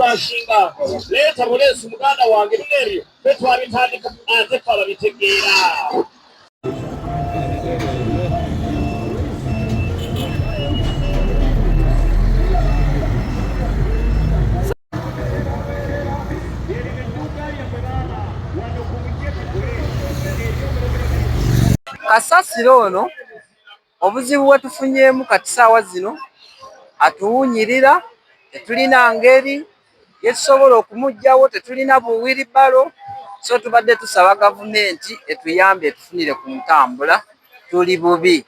Okukurashinga leeta buleesi muganda wange, bino ebyo ffe twabitandika ate fe ababitegeera. Kasasiro ono obuzibu bwe tufunyeemu kati saawa zino atuwunyirira, tetulina ngeri gyetusobola okumuggyawo, tetulina buwiribalo, so tubadde tusaba gavumenti etuyambe etufunire ku ntambula, tuli bubi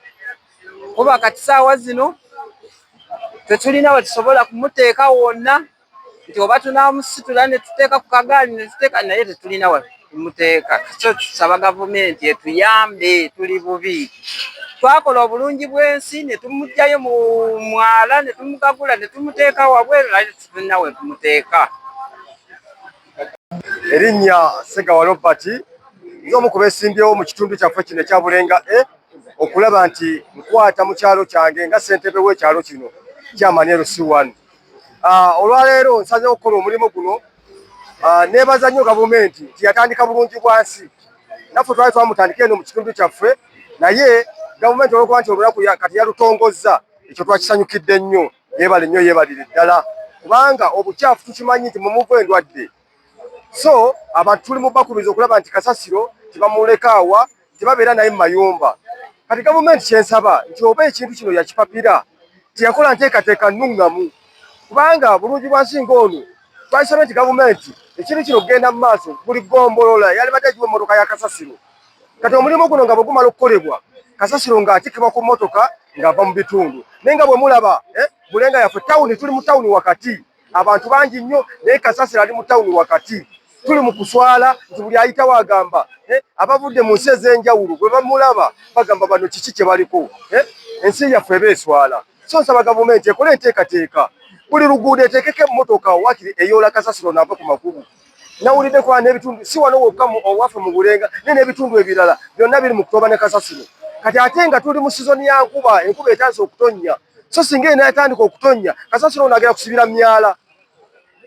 kuba kati saawa zino tetulina we tusobola kumuteeka wonna nti oba tunamusitula ne tuteeka ku kagaali ne tuteeka, naye tetulina we kumuteeka. So tusaba gavumenti etuyambe, tuli bubi. Twakola obulungi bw'ensi ne tumuggyayo mu mwala ne tumugagula ne tumuteeka wabweru, naye tetulina we tumuteeka. Erinnya Ssegawa Robert, nze omu ku beesimbyewo mu kitundu kyaffe kino ekya Bulenga A okulaba nti nkwata mu kyalo kyange nga ssentebe w'ekyalo kino chairman LC1. Olwaleero nsazeewo okukola omulimu guno. Neebaza nnyo gavumenti nti yatandika bulungi bwansi, naffe twali twamutandika eno mu kitundu kyaffe, naye gavumenti olwokuba nti olunaku kati yalutongozza, ekyo twakisanyukidde nnyo. Yeebale nnyo, yeebalire ddala, kubanga obukyafu tukimanyi nti mumuva endwadde, so abantu tuli mu bakubiriza okulaba nti kasasiro tebamulekaawa, tebabeera naye mu mayumba. Kati gavumenti kyensaba nti oba ekintu kino yakipapira, teyakola nteekateeka nnungamu, kubanga bulungi bwansi ng'ono twakisabye nti gavumenti ekintu kino okugenda mu maaso, buli ggombolola yalibadde egiwa emmotoka ya kasasiro. Kati omulimu guno nga bwe gumala okukolebwa, kasasiro ng'atikibwa ku mmotoka ng'ava mu bitundu. Naye nga bwe mulaba, Bulenga yaffe tawuni, tuli mu tawuni wakati, abantu bangi nnyo, naye kasasiro ali mu tawuni wakati. Tuli mu kuswala nti buli ayitawo agamba, abavudde mu nsi ez'enjawulo bwe bamulaba bagamba bano kiki kye baliko, ensi yaffe eba eswala. So nsaba gavumenti ekole enteekateeka, buli luguudo eteekeko emmotoka wakiri eyoola kasasiro naava ku makubo. Nawulidde kuba n'ebitundu si wano wokka owaffe mu Bulenga, naye n'ebitundu ebirala byonna biri mu kutoba ne kasasiro. Kati ate nga tuli mu sizoni ya nkuba, enkuba etandise okutonnya, so singa enaatandika okutonnya, kasasiro ono agenda kusibira myala.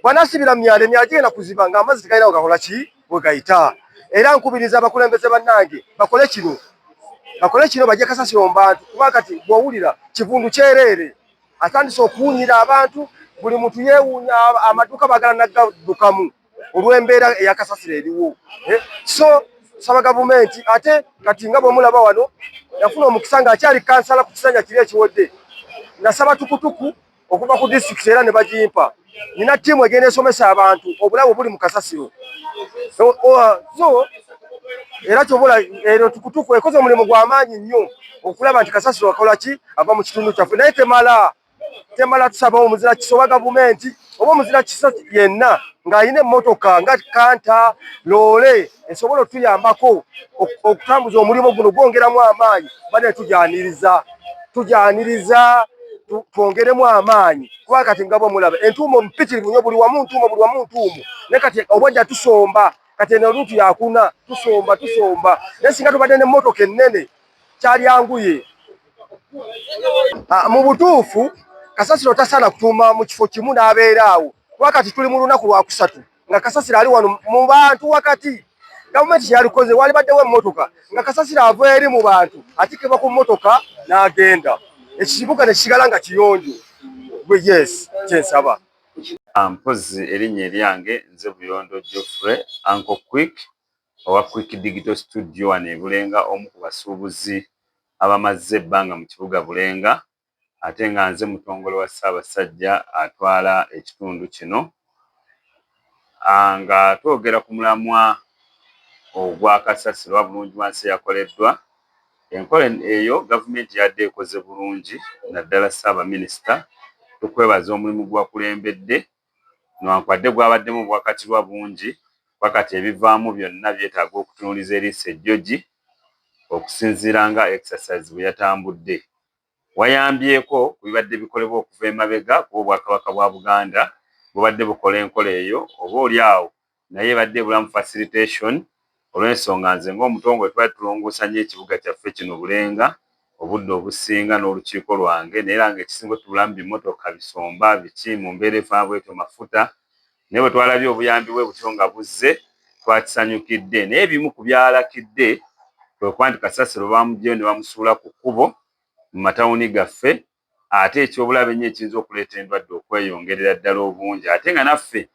Bw'anaasibira myala, emyala gigenda kuziba ng'amazzi tegalina we gakola ki we gayita. Era nkubiriza abakulembeze bannange bakole kino, bakole kino, bajje kasasiro mu bantu, kuba kati bw'owulira kivundu kyereere, atandise okuwunyira abantu, buli muntu yeewuunya, amaduuka baagala naggaddukamu olw'embeera eya kasasiro eriwo. So saba gavumenti. Ate kati nga bwemulaba wano, yafuna omukisa ng'akyali kansala ku kisanja kiri ekiwedde, nasaba tukutuku okuva ku disitulikiti era ne bagimpa. Nina ttiimu egenda esomesa abantu obulabe obuli mu kasasiro. So era kyobola ero tukutuku ekoze omulimu gw'amaanyi nnyo okulaba nti kasasiro akola ki ava mu kitundu kyaffe, naye temala, temala. Tusaba omuzira kisa oba gavumenti oba omuzira kisa yenna ng'alina emmotoka nga kanta loole esobola otuyambako okutambuza omulimu guno gwongeramu amaanyi, bane tujaniriza, tujaniriza, twongeremu amaanyi, kuba kati nga bwe mulaba entuumo mpitirivu nnyo, buli wamu ntuumo, buli wamu ntuumo. Naye kati obwedda tusomba, kati eno luutu yakuna, tusomba, tusomba, naye singa tubadde n'emmotoka ennene kyalyanguye. Mu butuufu kasasiro tasaana kutuuma mu kifo kimu n'abeera awo, kuba kati tuli mu lunaku lwakusatu nga kasasiro ali wano mu bantu wakati. Gavumenti kyeyalikoze, walibaddewo emmotoka nga kasasiro ava eri mu bantu atikibwa ku mmotoka n'agenda, ekibuga ne kisigala nga kiyonjo. Gwe yes, kyensaba. Mpozi erinnya eryange nze Buyondo Geoffrey Uncle Quick owa Quick Digital Studio wano e Bulenga, omu ku basuubuzi abamaze ebbanga mu kibuga Bulenga, ate nga nze mutongole wa Ssaabasajja atwala ekitundu kino. Nga twogera ku mulamwa ogwa kasasiro oba bulungi bwansi eyakoleddwa, enkola eyo gavumenti yadde ekoze bulungi, naddala Ssaabaminisita tukwebaza omulimu gwakulembedde, newankubadde gwabaddemu obuwakatirwa bungi, kuba kati ebivaamu byonna byetaaga okutunuuliza eriiso ejjogi okusinziira nga exercise bwe yatambudde. Wayambyeko ku bibadde bikolebwa okuva emabega, kuba Obwakabaka bwa Buganda bubadde bukola enkola eyo oba oli awo, naye ebadde ebulamu facilitation olw'ensonga nze ng'omutongole tubadde tulongoosa nnyo ekibuga kyaffe kino Bulenga obudde obusinga n'olukiiko lwange, naye era ng'ekisinga otubulamu bimotoka bisomba biki mu mbeera efaanana bwetyo mafuta. Naye bwe twalabye obuyambi bwe butyo nga buzze, twakisanyukidde. Naye ebimu ku byalakidde kwe kuba nti kasasiro bamuggyeyo ne bamusuula ku kkubo mu matawuni gaffe, ate eky'obulabe ennyo ekiyinza okuleeta endwadde okweyongerera ddala obungi. Ate nga naffe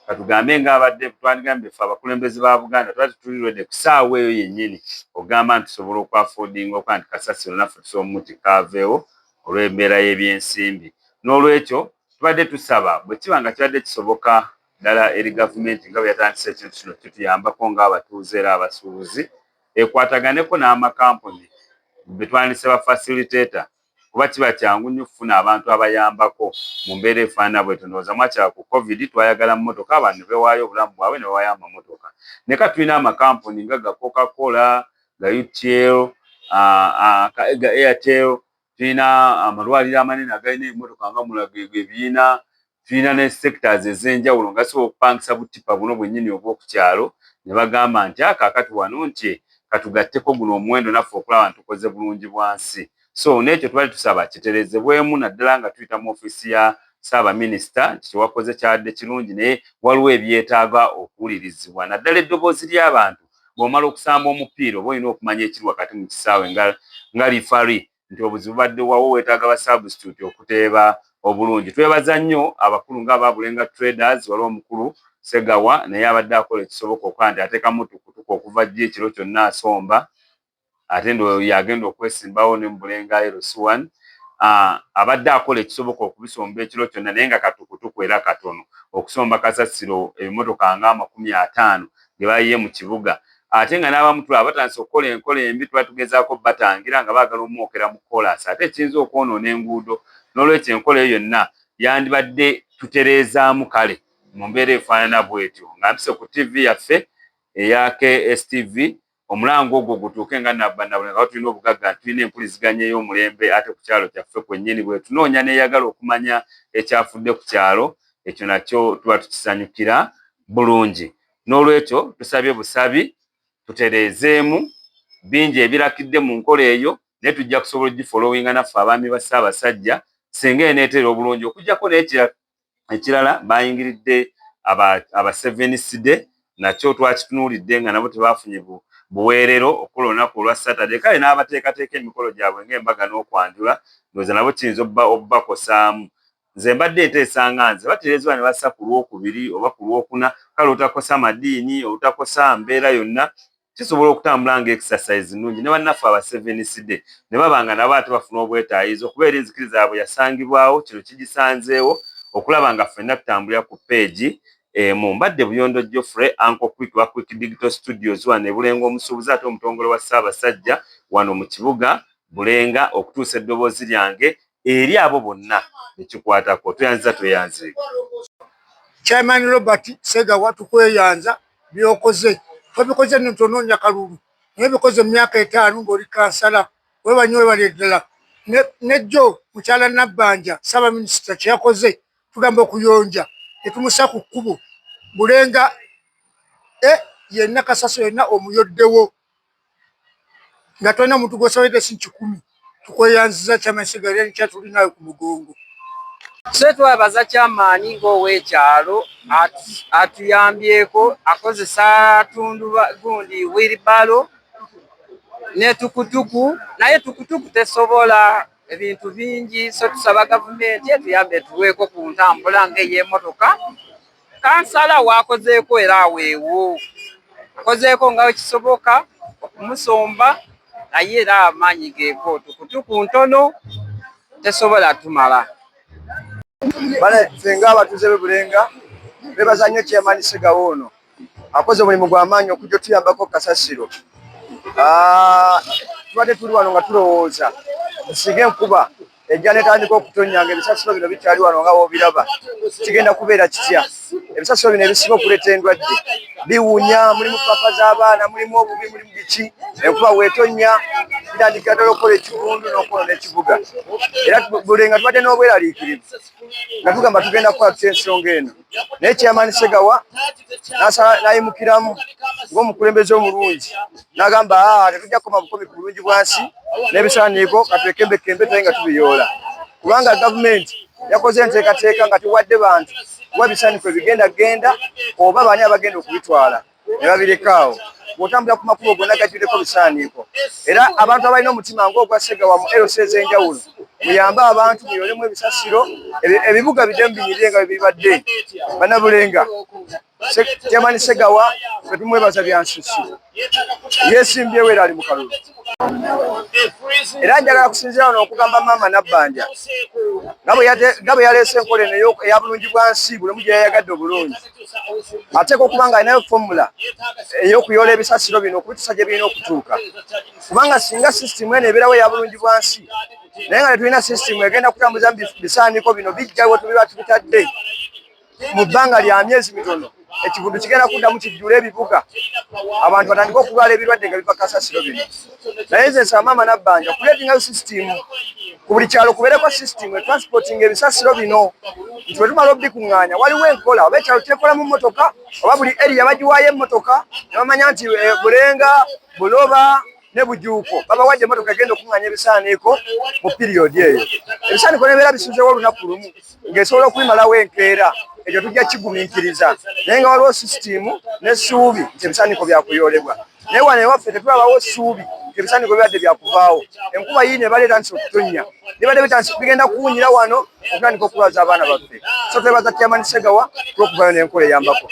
katugambe ng'abadde twandigambye ffe abakulembeze ba Buganda twali tetuli ready ku ssaawa eyo yennyini okugamba nti tusobola okwafoodinga okuba nti kasasiro naffe tusobola omutikka aveewo olw'embeera y'ebyensimbi. N'olwekyo tubadde tusaba bwe kiba nga kibadde kisoboka ddala eri gavumenti nga bwe yatandise ekintu kino kituyambako ng'abatuuze era abasuubuzi ekwataganeko n'amakampuni be twandise ba facilitator kuba kiba kyangu nnyo okufuna abantu abayambako mu mbeera efaanana bwetyo. Ndowooza mwakyala ku Covid twayagala mmotoka abantu ne bewaayo obulamu bwabwe ne bawaayo amamotoka. Naye kati tulina amakampuni nga ga Coca-Cola, ga UTL, ga Airtel, tulina amalwaliro amanene agalina ebimotoka nga Mulago ebiyina, tulina ne sectors ez'enjawulo nga zisobola okupangisa butipa buno bwennyini obw'oku kyalo ne bagamba nti akaakati wano nti katugatteko guno omuwendo naffe okulaba nti tukoze bulungi bwa nsi. So n'ekyo tubadde tusaba kitereezebwemu naddala nga tuyita mu ofiisi ya Ssaabaminisita nti kye wakoze kyabadde kirungi naye waliwo ebyetaaga okuwulirizibwa naddala eddoboozi ly'abantu. Bw'omala okusamba omupiira oba olina okumanya ekiri wakati mu kisaawe nga nga lifari nti obuzibu bubadde wawo weetaaga ba substitute okuteeba obulungi. Twebaza nnyo abakulu nga aba Bulenga Traders, waliwo omukulu Segawa naye abadde akola ekisoboka okuba nti ateekamu tukutuku okuva jjo ekiro kyonna asomba ate ndo yagenda okwesimbawo ne mu Bulenga LC1. Abadde akola ekisoboka okubisomba ekiro kyonna naye nga katukutuku era katono okusomba kasasiro ebimotoka nga 50 ge bayiye mu kibuga ate nga n'abamu tulaba batandise okukola enkola embi tuba tugezaako batangira nga baagala omwokera mu koolaasi ate ekiyinza okwonoona enguudo. N'olwekyo enkola eyo yonna yandibadde tutereezaamu kale mu mbeera efaanana bwetyo nga mpise ku TV yaffe eya KSTV omulango ogwo gutuuke nga nabbanabule nga tulina obugagga tulina empuliziganya ey'omulembe ate ku kyalo kyaffe kwennyini bwe tunoonya n'eyagala okumanya ekyafudde ku kyalo ekyo nakyo tuba tukisanyukira bulungi. N'olwekyo tusabye busabi tutereezeemu bingi ebirakidde mu nkola eyo naye tujja kusobola ogifolowinga naffe abaami ba Ssaabasajja singa eneetera obulungi okuggyako n'ekirala bayingiridde aba Seventh Day nakyo twakitunuulidde nga nabo tebaafunye buweerero okukola olunaku olwa Saturday kale n'abateekateeka emikolo gyabwe ng'embaga n'okwanjula ndowooza nabo kiyinza obbakosaamu. Nze mbadde nteesa nga nze batereezebwa ne bassa ku Lwokubiri oba ku Lwokuna kale olutakosa madiini olutakosa mbeera yonna kisobola okutambula nga exercise nnungi ne bannaffe aba Seventh Day ne baba nga nabo ate bafuna obwetaayizo kuba eri enzikiriza yaabwe yasangibwawo kino kigisanzeewo okulaba nga ffenna tutambulira ku peegi emu. Mbadde Buyondo Geoffrey Uncle Quick wa Quick Digital Studios wano e Bulenga omusuubuzi ate omutongole wa Ssaabasajja wano mu kibuga Bulenga okutuusa eddoboozi lyange eri abo bonna bekikwatako. Tweyanziza tweyanzeege. Chairman Robert Segawa tukweyanza byokoze tobikoze nno tonoonya kalulu naye bikoze mu myaka 5 ng'oli kansala webale nnyo webale ddala nejjo mukyala Nabbanja ssaabaminisita kye yakoze tugamba okuyonja netumussa ku kkubo Bulenga yenna kasasiro yenna omuyoddewo nga tolina muntu gw'osabalidde si 100 tukweyanziza Chairman Segawa era nkyatulinayo ku mugongo. So twebaza chairman ng'ow'ekyalo atuyambyeko akozesa tunduba gundi wheelbarrow ne tukutuku naye tukutuku tesobola ebintu bingi so tusaba gavumenti etuyambe etuweeko ku ntambula ng'ey'emmotoka. Kansala waakozeeko era aweewo akozeeko nga wekisoboka okumusomba naye era amaanyi geeko tukutuku ntono tesobola tumala. Bale ffe ng'abatuuze b'e Bulenga beebaza nnyo Chairman Segawa ono akoze omulimu gwa maanyi okujja otuyambako kasasiro. Tubadde tuli wano nga tulowooza nsinga enkuba ejja n'etandika okutonnya ng'ebisasiro bino bikyali wano nga w'obiraba kigenda kubeera kitya. Ebisasiro bino ebisinga okuleeta endwadde biwunya, mulimu papa z'abaana, mulimu obubi, mulimu biki. Enkuba bw'etonnya bitandikira ddala okukola ekivundu n'okwonoona ekibuga. Era Bulenga tubadde n'obweraliikirivu nga tugamba tugenda kukola tutya ensonga eno. Naye Chairman Segawa n'ayimukiramu ng'omukulembeze omulungi n'agamba tetujja kukoma bukomi ku bulungi bwa nsi n'ebisaaniiko katwekembekembe tulabe nga tubiyoola. Kubanga gavumenti yakoze enteekateeka nga tewadde bantu Wa ebisaaniko ebigenda genda oba baani abagenda okubitwala ne babirekaawo. Bw'otambula ku makubo gonna gajjuddeko bisaaniiko. Era abantu abalina omutima ng'ogwa Ssegawa mu LC ez'enjawulo muyambe abantu muyolemu ebisasiro, ebibuga biddemu binyirire nga bwe bibadde. Bannabulenga, Chairman Ssegawa ffe tumwebaza bya nsusu. Yeesimbyewo era ali mu kalulu. Era njagala kusinziira wano okugamba maama Nabbanja nga bwe yaleese enkola eno eya bulungi bwa nsi buli omu gye yayagadde obulungi, ateekwa okuba nga alinayo fomula ey'okuyoola ebisasiro bino okubituusa gye birina okutuuka, kubanga singa sisitimu eno ebeerawo eya bulungi bwa nsi naye nga tetulina sisitimu egenda kutambuza bisaaniko bino bijja we tubiba tubitadde mu bbanga lya myezi mitono ekivundu kigenda kuddamu kijjule ebibuga abantu batandike okulwala ebirwadde nga biva kasasiro bino. Naye nze nsaba maama Nabbanja okuleetingayo sisitimu ku buli kyalo kubeereko sisitimu etransportinga ebisasiro bino nti bwe tumala obikuŋŋaanya waliwo enkola oba ekyalo kyekola mu mmotoka oba buli eriya bagiwaayo emmotoka ne bamanya nti Bulenga, Buloba ne Bujuuko babawadde emmotoka egenda okuŋŋaanya ebisaaniiko mu piriyodi eyo. Ebisaaniiko nebeera bisuzeewo olunaku lumu ng'esobola okubimalawo enkeera, ekyo tujja kigumiikiriza, naye nga waliwo sisitimu n'essuubi nti ebisaaniiko byakuyoolebwa. Naye wano ewaffe tetulabawo ssuubi nti ebisaaniiko bibadde byakuvaawo. Enkuba yiino ebadde etandise okutonnya, bibadde bitandise bigenda kuwunyira wano okutandika okulwaza abaana baffe. So twebaza Chairman Ssegawa olw'okuvaayo n'enkola eyambako.